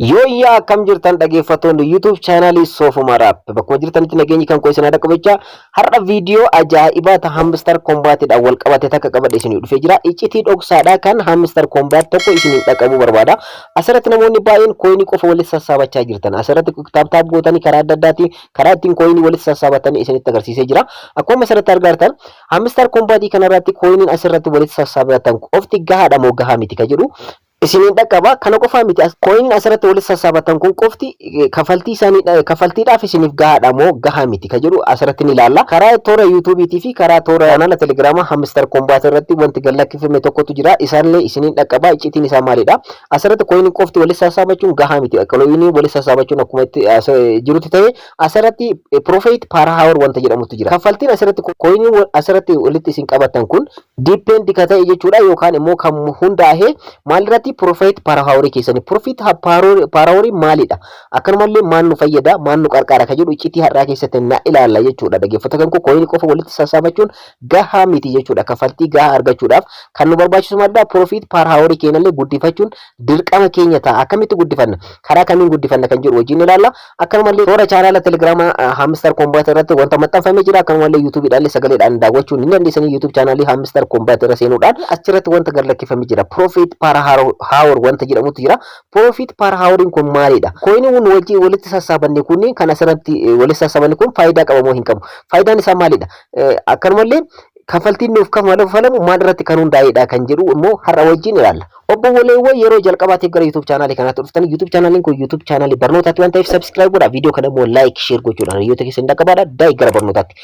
Yooyyaa, akkam jirtan dhaggeeffattoonni YouTube chaanaalii Soofuma Raap? Bakkuma jirtanitti nageenyi kan koo isin haa dhaqqabu jechaa, har'a viidiyoo ajaa'ibaa ta Hamster Kombaatiidhaan wal qabate takka qabadhe isinii dhufee jira. Iccitii dhoksaadhaa kan Hamster Kombaat tokko isiniin dhaqqabuu barbaada. Asirratti namoonni baay'een kooyinii qofa walitti sassaabachaa jirtan. Asirratti tap tap gootanii karaa adda addaatiin karaa ittiin kooyinii walitti sassaabatanii isinitti agarsiisee jira. Akkuma asirratti argartan, Hamster Kombatii kanarratti kooyiniin asirratti walitti sassaabatan qofti gahaadha moo gahaa miti ka jedhu isiniin dhaqqaba. Kana qofaa miti, kooyiniin asirratti walitti sassaabatan kun qofti kafaltii isaanii kafaltiidhaaf isiniif gahaadha moo gahaa miti ka jedhu asirratti ni ilaalla. Karaa toora yuutuubiitii fi karaa toora chaanaala telegiraamaa Hamster Kombat irratti wanti gad lakkifame tokkotu jira. Isaanillee isiniin dhaqqaba. Iccitiin isaa maalidha? Asirratti kooyiniin qofti walitti sassaabachuun gahaa miti. Kooyinii walitti sassaabachuun akkuma itti jirutti ta'e, asirratti profit per hour wanta jedhamutu jira. Kaffaltiin asirratti kooyinii asirratti walitti isin qabatan kun depend ka ta'e jechuudha, yookaan immoo kan hundaa'e maalirratti? Profit per hour keessanii. Profit per hour maalidha? Akkanumallee maal nu fayyada? Maal nu qarqaara? Ka jedhu iccitii har'aa keessatti na ilaalla jechuudha. Dhaggeeffattoota kan koo, kooyinii qofa walitti sassaabachuun gahaa miti jechuudha. Kaffaltii gahaa argachuudhaaf kan nu barbaachisu maalidha? Profit per hour keenyallee guddifachuun dirqama keenya ta'a. Akkamitti guddifanna? Karaa kamiin guddifanna kan jedhu wajjin ilaalla. Akkanumallee toora chaanaala telegiraamaa Hamster Kombat irratti wanta maxxanfamee jira. Akkanumallee yuutuubiidhaan sagaleedhaan daawwachuu ni dandeessanii. YouTube chaanaalii Hamster Kombat irra seenuudhaan achirratti wanta gad lakkifamee jira. Profit per hour wanta jedhamutu jira. Profit per houriin kun maalidha? Kooyiniin wajjin walitti sassaabanne kunniin, kan asirratti walitti sassaabanne kun faayidaa qaba moo hin qabu? Faayidaan isaa maalidha? Akkanumallee kaffaltiin nuuf kaffalamu maal irratti kan hundaa'edha kan jedhu immoo har'a wajjin ilaalla. Obboleewwan yeroo jalqabaatiif gara YouTube chaanaalii kanaatti dhuftan, YouTube chaanaaliin kun YouTube chaanaalii barnootaatti waan ta'eef subscribe godhaa. Viidiyoo kana immoo like, share gochuudhaan hiriyoota keessan dhaqqabaadha. Daa'ii gara barnootaatti.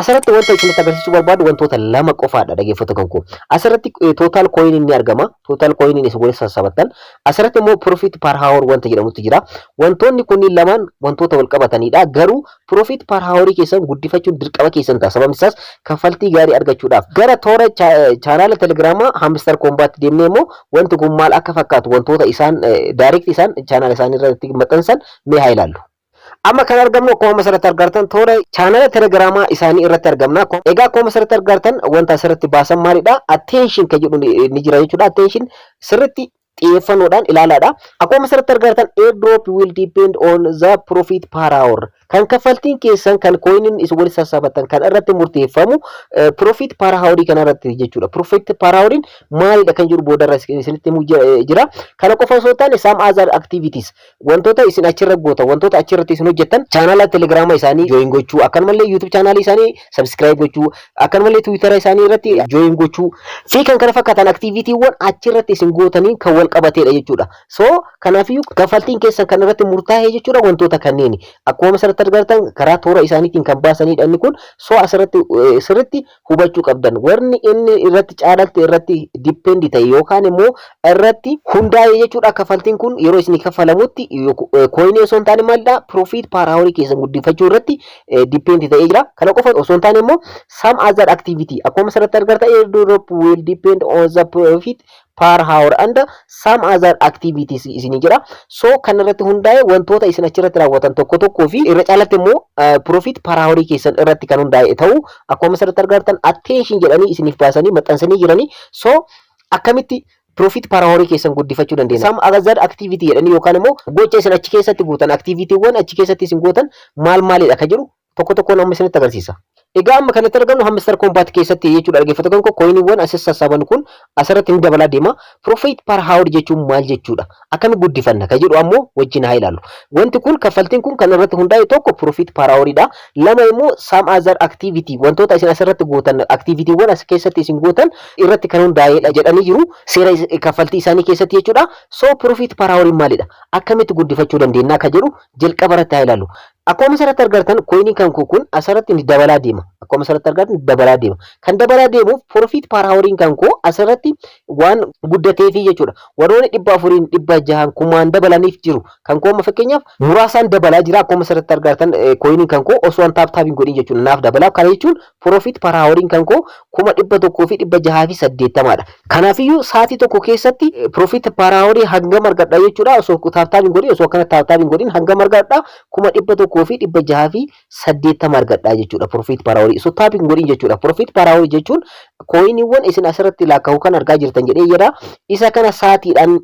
Asirratti wanta isinitti agarsiisuu barbaadu wantoota lama qofaadha, dhaggeeffattoota kan koo. Asirratti total coin ni argama. Total coin isin walitti sassabattan. Asirratti immoo profit per hour wanta jedhamutu jira. Wantoonni kunniin lamaan wantoota wal qabatanidha. Garuu profit per hour keessan guddifachuun dirqama keessan ta'a. Sababni isaas kaffaltii gaarii argachuudhaaf. Gara toora chaanaala telegiraamaa Hamster Kombat deemnee immoo wanti kun maal akka fakkaatu, wantoota isaan direct isaan chaanaala isaanii irratti maxxansan mee haa ilaallu. Amma kan argamnu, akkuma asirratti argartan, toora chaanala telegiraamaa isaanii irratti argamna. Egaa akkuma asirratti argartan, wanta asirratti baasan maalidha? Attention kan jedhu ni jira jechuudha. Attention, sirriitti xiyyeeffannoodhaan ilaalaadha. Akkuma asirratti argartan, airdrop will depend on the profit per hour. Kan kaffaltiin keessan, kan coiniin isin walitti sassaabatan kan irratti murteeffamu profit per hour kana irratti jechuudha. Profit per hour maalidha kan jedhu boodarra isinitti himuu jira. Kana qofa osoo hin taane, some other activities, wantoota isin achirra gootan, wantoota achirratti isin hojjettan, chaanala telegiraama isaanii join gochuu, akkanumallee YouTube chaanaalii isaanii subscribe gochuu, akkanumallee Twitter isaanii irratti join gochuu fi kan kana fakkaatan activitiiwwan achirratti isin gootanii kan wal qabateedha jechuudha. So kanaafiyyuu kaffaltiin keessan kan irratti murtaa'e jechuudha wantoota kanneeni. Akkuma asirratti argartan, karaa toora isaaniitiin kan baasanidha inni kun. So asirratti sirriitti hubachuu qabdan. Warni inni irratti caalatti irratti depend ta'e yookaan immoo irratti hundaa'e jechuudha, kaffaltiin kun yeroo isin kaffalamutti kooyinii osoo hin taane maalidha? Profit per hour keessan guddifachuu irratti depend ta'ee jira. Kana qofa osoo hin taane immoo some other activity, akkuma asirratti argartan, airdrop will depend on the profit per hour and some other activities isinii jira. So kan irratti hundaa'e wantoota isin achirratti raawwatan tokko tokkoo fi irra caalatti immoo profit per hour keessan irratti kan hundaa'e ta'uu akkuma asirratti argartan attention jedhanii isiniif baasanii maxxansanii jiranii. So akkamitti profit per hour keessan guddifachuu dandeenya? Some other activity jedhanii yookaan immoo gocha isin achi keessatti gootan, activitiiwwan achi keessatti isin gootan maal maalidha ka jedhu tokko tokkoon amma isinitti agarsiisa. Egaa amma kanatti argamnu Hamster Kombat keessatti jechuudha, dhaggeeffattoota koo. Kooyiniiwwan asis sassaaban kun asirratti ni dabalaa deema. Profit per hour jechuun maal jechuudha? Akkami guddifanna ka jedhu ammoo wajjin haa ilaallu. Wanti kun, kaffaltiin kun kan irratti hundaa'e tokko profit per houridha. Lama immoo some other activity, wantoota isin asirratti gootan, activitiiwwan as keessatti isin gootan irratti kan hundaa'edha jedhanii jiru seera kaffaltii isaanii keessatti jechuudha. So profit per hour maalidha? Akkamitti guddifachuu dandeenya ka jedhu jalqaba irratti haa ilaallu. Akkuma asirratti argartan, kooyinii kan kun asirratti ni dabalaa deema. Akkuma asirratti argartan dabalaa deema. Kan dabalaa deemuuf profit per houriin kan koo asirratti waan guddateefi jechuudha. Warroonni 400n, 600n, kumaan dabalaniif jiru. Kan koo amma fakkeenyaaf muraasaan dabalaa jira. Akkuma asirratti argartan, kooyiniin kan koo osoo an tap tap hin godhin jechuudha. Naaf dabalaa. Kana jechuun profit per houriin kan koo 186,080dha. Kanaafiyyuu sa'aatii tokko keessatti profit per hourii hangam argadha jechuudha? Osoo tap tap hin godhin, osoo akkana tap tap hin godhin hangam argadha? 106,080 argadha jechuudha profit per hourii. hourii so tap hin godhin jechuudha. Profit per hourii jechuun coiniiwwan isin asirratti lakkaa'u kan argaa jirtan jedhee jedha. Isa kana saatiidhaan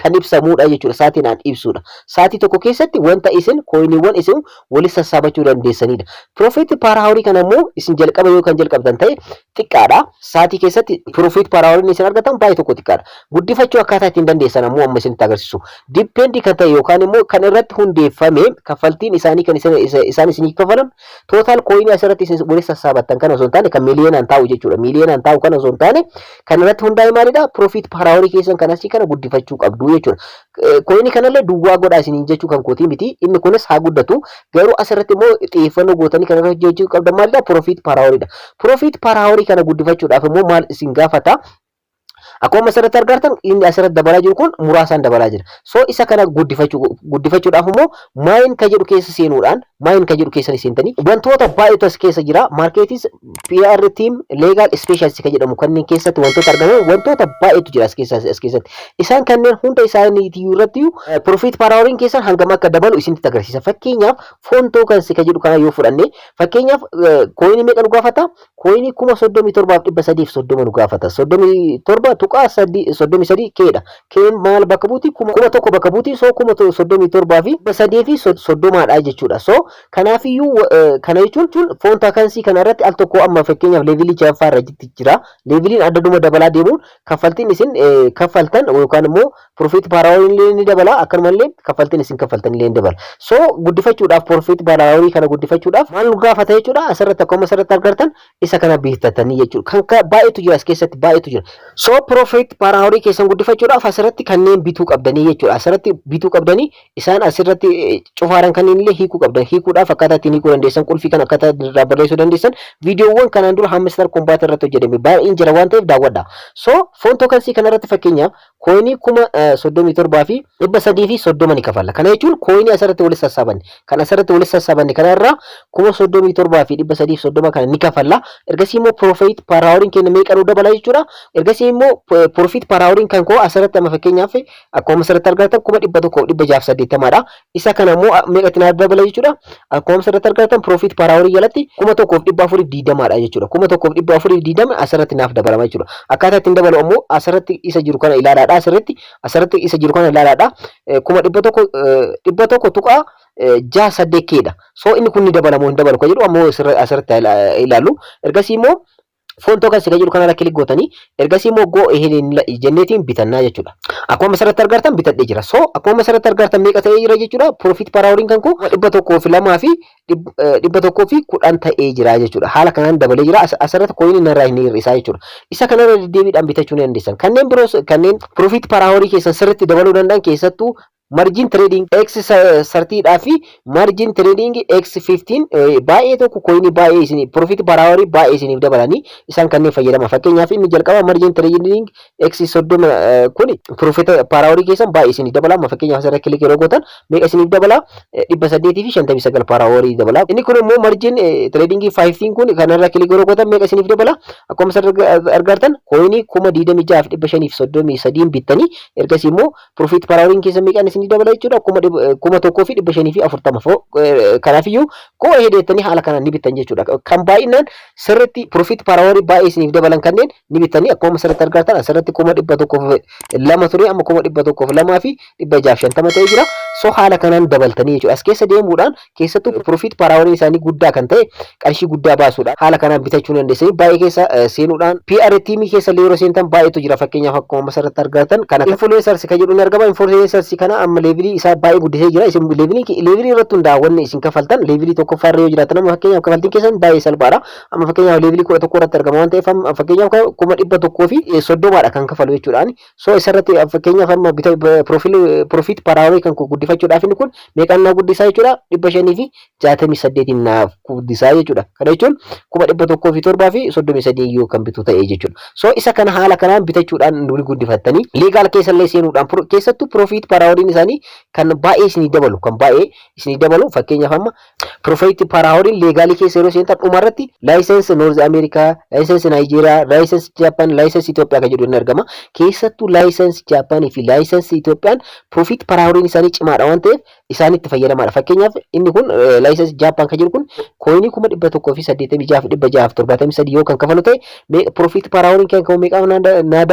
kan ibsamudha jechuudha. Saatiidhaan ibsudha. Saatii tokko keessatti wanta isin coiniiwwan isin walitti sassaabachuu dandeessanidha. Profit per hourii kana immoo isin jalqaba yoo kan jalqabdan ta'e xiqqaadha. Saatii keessatti profit per houriin isin argatan baay'ee tokko xiqqaadha. Guddifachuu akkaataa ittiin dandeessan ammoo amma isinitti agarsiisu. Depend kan ta'e yookaan immoo kan irratti hundeeffame kaffaltiin isaanii kan isaan isinii kaffalan total coinii asirratti isin walitti sassaabattan kana osoo hin taane, kan miiliyoonaan taa'u jechuudha. Miiliyoonaan taa'u kana osoo hin taane, kan irratti hundaa'e maalidha? Profit per hourii keessan kan asii kana guddifachuu qabdu jechuudha. Coinii kanallee duwwaa godhaa isiniin jechuu kan kootii miti. Inni kunis haa guddatu. Garuu asirratti immoo xiyyeeffannoo gootanii kan irratti hojjechuu qabdan maalidha? Profit per houriidha. Profit per hourii kana guddifachuudhaaf immoo maal isin gaafata? Akkuma asirratti argartan, inni asirratti dabalaa jiru kun muraasaan dabalaa jira. So isa kana guddifachuudhaaf immoo mine ka jedhu keessa seenuudhaan, mine ka jedhu keessa seentanii, wantoota baay'eetu as keessa jira. Markets, PR team, legal specialist ka jedhamu kanneen keessatti wantoota argaman, wantoota baay'eetu jira as keessatti. Isaan kanneen hunda isaaniitii irratti profit per houriin keessan hangam akka dabalu isinitti agarsiisa. Fakkeenyaaf, phone tokens ka jedhu kana yoo fudhanne, fakkeenyaaf coinii meeqa nu gaafata? Coinii 37,330 nu gaafata. 37.33 keedha. Keen maal bakka buuti? 1000 bakka buuti. So 37,330dha jechuudha. So kanaafiyyuu kana jechuun phone tokensii kana irratti al tokko amma fakkeenyaaf levelii ja'affaa irra jira. Leveliin adda dabalaa deemuun kaffaltiin isin kaffaltan yookaan immoo profit per hourii ni dabala, akkanumallee kaffaltiin isin kaffaltan illee ni dabala. So guddifachuudhaaf, profit per hourii kana guddifachuudhaaf maal nu gaafata jechuudha? Asirratti akkuma asirratti argartan isa kana bitatanii jechuudha. Kan baay'eetu jira, as keessatti baay'eetu jira. So profit per hourii keessan guddifachuudhaaf asirratti kanneen bituu qabdanii jechuudha. Asirratti bituu qabdanii, isaan asirratti cufaaran kanneen illee hiikuu qabdan. Hiikuudhaaf akkaataa ittiin hiikuu dandeessan, qulfii kan akkaataa irraa barreessuu dandeessan, viidiyoowwan kanaan dura Hamster Kombat irratti hojjetame baay'een jira waan ta'eef daawwadha. So phone tokensii kanarratti fakkeenyaaf coinii 37,330 ni kafalla. Kana jechuun coinii asirratti walitti sassaabanne, kan asirratti walitti sassaabanne kanarraa 37,330 kana ni kafalla. Ergasii immoo profit per houriin keenya meeqa nu dabala jechuudha? Ergasii immoo profit per houriin kan koo asirratti amma fakkeenyaaf akkuma asirratti argattan 100,680dha. Isa kana immoo meeqatti naaf dabala jechuudha? Akkuma asirratti argattan profit per hourii jalatti 1,420dha jechuudha. 1,420 asirratti naaf dabalama jechuudha. Akkaataa ittiin dabalu ammoo asirratti isa jiru kana ilaalaadha. Asirratti isa jiru kana ilaalaadha. 100,100.68 keedha. So inni kun ni dabalamoo hin dabalu kan jedhu ammoo asirratti ilaallu. Ergasii immoo phone tokens kan jedhu kanarra click gootanii, ergasii immoo go ahead jenneetiin bitannaa jechuudha. Akkuma asirratti argartan bitadhee jira. So akkuma asirratti argartan meeqa ta'ee jira jechuudha? Profit per houriin kan koo 102,110 ta'ee jira jechuudha. Haala kanaan dabalee jira. Asirratti coinii narraa hin hir'isaa jechuudha. Isa kanarra deddeebiidhaan bitachuu ni dandeessan. Kanneen biroos kanneen profit per hourii keessan sirriitti dabaluu danda'an, keessattuu margin trading X 30dhaa fi margin trading X15 baay'ee tokko coinii baay'ee isin profit per hourii baay'ee isiniif dabalanii isaan kanneen fayyadama. Fakkeenyaaf, inni jalqaba margin trading X 30 kun profit per hourii keessan baay'ee isiniif dabala. Amma fakkeenyaaf asirra click yeroo gootan meeqa isiniif dabala? 859 per hourii dabala. Inni kun immoo margin trading 15 kun kanarra click yeroo gootan meeqa isiniif dabala? Akkuma asirra argartan coinii 26,533 bittanii, ergasii immoo profit per houriin keessan meeqaan isinii dabala jechuudha? 1,540. Kanaafiyyuu go ahead jettanii haala kanaan ni bittan jechuudha. Kan baay'inaan sirriitti profit per hourii baay'ee isiniif dabalan kanneen ni bittanii, akkuma asirratti argartan asirratti 102,000 ture, amma 102,650 ta'ee jira. So haala kanaan dabaltanii jechuudha. As keessa deemuudhaan keessattuu profit per houriin isaanii guddaa kan ta'e qarshii guddaa baasuudha. Haala kanaan bitachuu dandeessanii baay'ee keessa seenuudhaan PR teamii keessa illee yeroo seentan baay'eetu jira. Fakkeenyaaf, akkuma asirratti argatan kana influencers kan jedhu ni argama. Influencers kana amma levelii isaa baay'ee guddisee jira. Isin levelii irratti hundaa'a wanni isin kafaltan. Levelii tokkoffaa irra yoo jiraatan, amma fakkeenyaaf kafaltiin keessan baay'ee salphaadha. Amma fakkeenyaaf levelii 11 irratti argama waan ta'eef, amma fakkeenyaaf 130,000dha kan kafalu jechuudhaan. So isarratti fakkeenyaaf amma profit per hourii kan guddifachuudhaaf inni kun meeqaan naa guddisaa jechuudha? 568n naaf guddisaa jechuudha. Kana jechuun 107,033 yoo kan bitu ta'e jechuudha. So isa kana haala kanaan bitachuudhaan ni guddifattanii, legal keessallee seenuudhaan keessattuu profit per houriin isaanii kan baay'ee isinii dabalu kan baay'ee isinii dabalu. Fakkeenyaaf, amma profit per houriin legalii keessa yeroo seentan dhumarratti license North America, license Naayijeeriyaa, license Jaappaan, license Itoophiyaa kan jedhu ni argama. Keessattuu license Jaappaanii fi license Itoophiyaan profit per houriin isaanii cimaadha. amanaadha waan ta'eef isaan itti fayyadamaadha. Fakkeenyaaf, inni kun license Jaappaan kan jiru kun coinii 186,673 yoo kan kafalu ta'e, profit per houriin kan ka'u meeqaan naa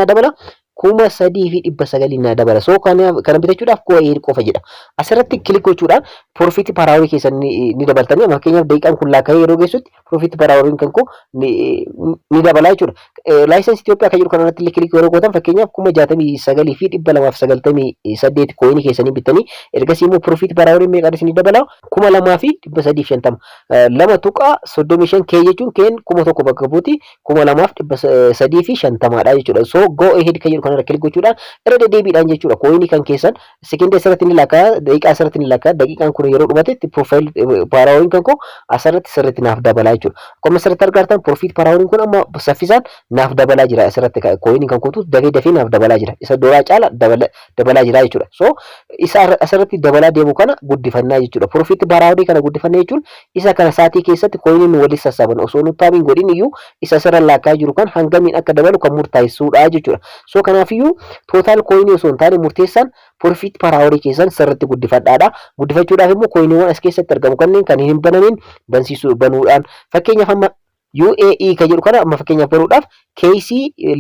dabala? 3,900 naa dabala. So kana bitachuudhaaf go ahead qofa jedha. Asirratti click gochuudhaan profit per hourii keessan ni dabaltanii, fakkeenyaaf daqiiqaan kun laaka'ee yeroo geessutti profit per houriin kan koo ni dabala jechuudha. License Itoophiyaa kan jiru kanarratti illee click yeroo gootan, fakkeenyaaf 69,298 coinii keessanii bittanii, ergasii immoo profit per houriin meeqaan isinii dabala? 2,350. 2.35 K jechuun K'n 1,000 bakka buuti, 2,350dha jechuudha. So go ahead kan jedhu kanarra click gochuudhaan irra deddeebiidhaan jechuudha. Coinii kan keessan sekendii asirratti ni lakkaa, daqiiqaa asirratti ni lakkaa, daqiiqaan kun yeroo dhumatetti profit per houriin kan koo asirratti sirriitti naaf dabalaa jechuudha. Akkuma asirratti argartan, profit per houriin kun amma saffisaan naaf dabalaa jira. Asirratti coinii kan kootu dafee dafee naaf dabalaa jira. Isa duraa caala dabalaa jira jechuudha. So isa asirratti dabalaa deemu kana guddifannaa jechuudha. Profit per hourii kana guddifannaa jechuun isa kana saatii keessatti coinii nu walitti sassaaban osoo nu taabiin godhin iyyuu isa asirra laakkaa jiru kan hangamiin akka dabalu kan murteessuudha jechuudha. So kanaafiyyuu total coinii osoo hin taane murteessaan profit per hourii keessan sirriitti guddifadhaadha. Guddifachuudhaaf immoo coiniiwwan as keessatti argamu kanneen kan hin banamin bansiisuu, banuudhaan, fakkeenyaaf amma UAE kan jedhu kana amma fakkeenyaaf banuudhaaf KC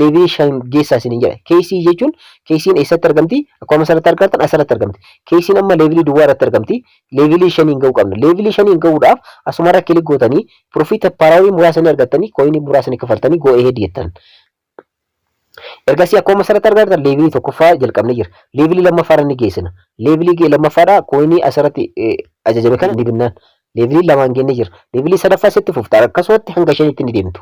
levelii 5 geessaa isiniin jedha. KC jechuun KC'n eessatti argamti? Akkuma asirratti argattan asirratti argamti. KC'n amma levelii duwwaa irratti argamti. Levelii 5n ga'uu qabna. Levelii 5n ga'uudhaaf asumarra click gootanii profit per hourii muraasa ni argattanii, coinii muraasa ni kafaltanii, go ahead jettan. Ergasii akkuma asirratti argattan levelii tokkoffaa jalqabnee jira. Levelii lammaffaarra ni geessina. Levelii lammaffaadhaa coinii asirratti ajajame kana ni binnaan. Levelii lamaan geennee jira. Levelii sadaffaa sitti fufta. Akkasumatti hanga shanitti ni deemtu.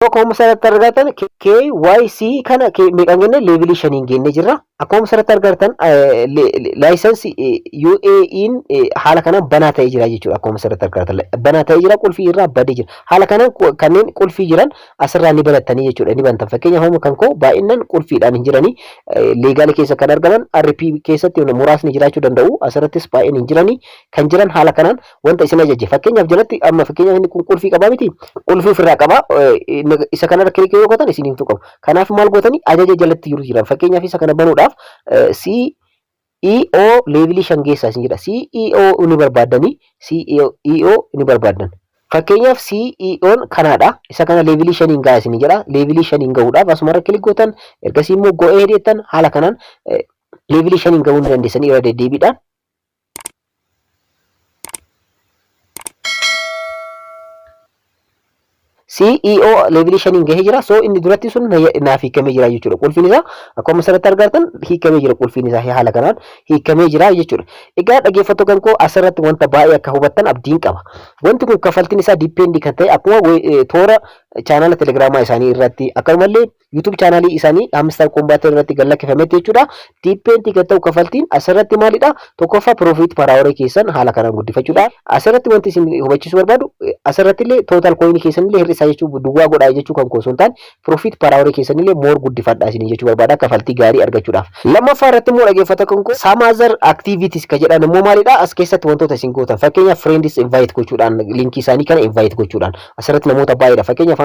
Akkuma asirratti argattan KYC kana meeqaan geenne? Levelii 5n geennee jirra. Akkuma asirratti argattan license UAE'n haala kanaan banaa ta'ee jira jechuudha. Akkuma asirratti argattan banaa ta'ee jira, qulfii irraa badee jira. Haala kanaan kanneen qulfii jiran asirraa ni banattanii jechuudha. Ni bantan. Fakkeenyaaf, amma kan koo baay'inaan qulfiidhaan hin jiranii, legalii keessa kan argaman RP keessatti muraasni jiraachuu danda'u. Asirrattis baay'een hin jiranii, kan jiran haala kanaan wanta isin ajaje. Fakkeenyaaf jalatti amma fakkeenyaaf inni kun qulfii qabaa miti, qulfii ofirraa qabaa, isa kanarra click yoo gootan isin himtu qabu. Kanaaf maal gootanii? Ajaja jalatti jiru jiran, fakkeenyaaf isa kana banuudhaaf CEO levelii 5 geessaa isin jedha. CEO ni barbaaddanii, CEO ni barbaaddan. Fakkeenyaaf CEO'n kanaadha. Isa kana levelii 5n gahaa isin jedha. Levelii 5n gahuudhaaf asumarra click gootan, ergasii immoo go ahead jettan, haala kanaan levelii 5n gahuu ni dandeessanii irra deddeebiidhaan. CEO levelii 5n gahee jira. So inni duratti sun naaf hiikamee jira jechuudha. Qulfiin isaa akkuma asirratti argattan hiikamee jira. Qulfiin isaa haala kanaan hiikamee jira jechuudha. Egaa dhaggeeffattoota kan koo, asirratti wanta baay'ee akka hubattan abdiin qaba. Wanti kun kaffaltiin isaa depend kan ta'e akkuma toora chaanala telegiraamaa isaanii irratti, akkasumallee YouTube channelii isaanii Hamster Kombat irratti gad lakkifametti jechuudha. Depend kan ta'u kaffaltiin asirratti maalidha? Tokkoffaa, profit per hourii keessan haala kanaan guddifachuudha. Asirratti wanti isin hubachiisuu barbaadu, asirratti illee total coinii keessan illee hir'isaa jechuu, duwwaa godhaa jechuu kan koo osoo hin taane, profit per hourii keessan illee more guddifadhaa isin jechuu barbaada kaffaltii gaarii argachuudhaaf. Lammaffaa irratti immoo, dhaggeeffata kan koo, some other activities kan jedhan immoo maalidha? As keessatti wantoota isin gootan, fakkeenyaaf friends invite gochuudhaan, linkii isaanii kana invite gochuudhaan asirratti namoota baay'eedha. Fakkeenyaaf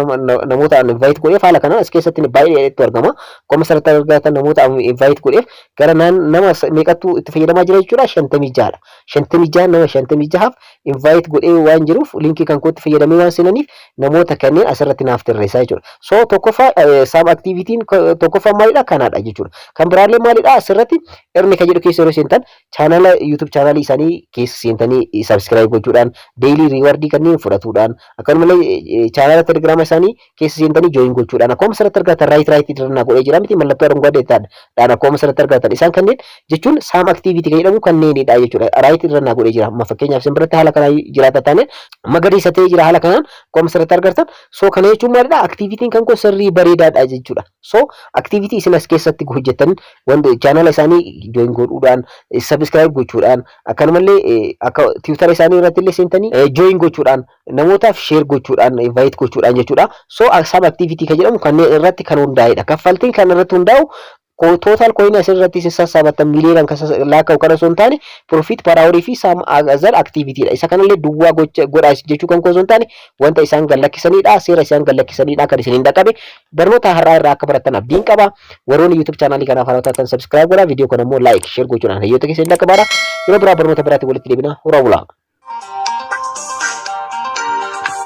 namoota invite godheef haala kanaan as keessatti baay'eetu argama. Akkuma asirratti argatan namoota invite godheef gara nama meeqattu itti fayyadamaa jira jechuudha? 56dha. 56, nama 56f invite godhee waan jiruuf, linkii kan kootti fayyadamee waan seenaniif, namoota kanneen asirratti naaf tarreessaa jechuudha. So tokkoffaa some activityn tokkoffaa maalidha? Kanaadha jechuudha. Kan biraallee maalidha? Asirratti earn kan jedhu keessa yeroo seentan, chaanala YouTube channelii isaanii keessa seentanii subscribe gochuudhaan, daily rewardii kanneen fudhatuudhaan, akkanumallee chaanala telegiraama isaanii keessa seentanii join gochuudhaan, akkuma asirratti argatan right dirannaa godhee jira miti, mallattoo aranguwaadeedhaan akkuma asirratti argatan isaan kanneen jechuun some activity kan jedhamu kanneenidha jechuudha. Right dirannaa godhee jira. Amma fakkeenyaaf isin biratti haala kanaan jiraata taaneen magariisa ta'ee jira haala kanaan akkuma asirratti argatan. So kana jechuun maalidha? Activityn kan kun sirrii bareedaadha jechuudha. So activity isin as keessatti hojjettan, wanta chaanala isaanii join godhuudhaan, subscribe gochuudhaan, akkanumallee akka Twitter isaanii irratti illee seentanii join gochuudhaan, namootaaf share gochuudhaan, invite gochuudhaan jechuudha. So some activity kan jedhamu kanneen irratti kan hundaa'edha. Kaffaltiin kan irratti hundaa'u Total coin asirratti isin sassaabattan miiliyoonaan kan lakkaa'u kana osoo hin taane, profit per hour fi some other activity dha. Isa kanallee duwwaa godhaa jechuu kan koo osoo hin taane, wanta isaan gallakkisanidha. Seera isaan gallakkisanidha kan isiniin dhaqqabe. Barnoota har'aa irraa akka barattan abdiin qaba. Warroonni YouTube chaanaalii kanaaf haaraa taatan subscribe godhaa. Viidiyoo kana immoo like, share gochuudhaan hayyoota keessan dhaqqabaadha. Yeroo biraa barnoota biraatti walitti deebina. Horaa bulaa.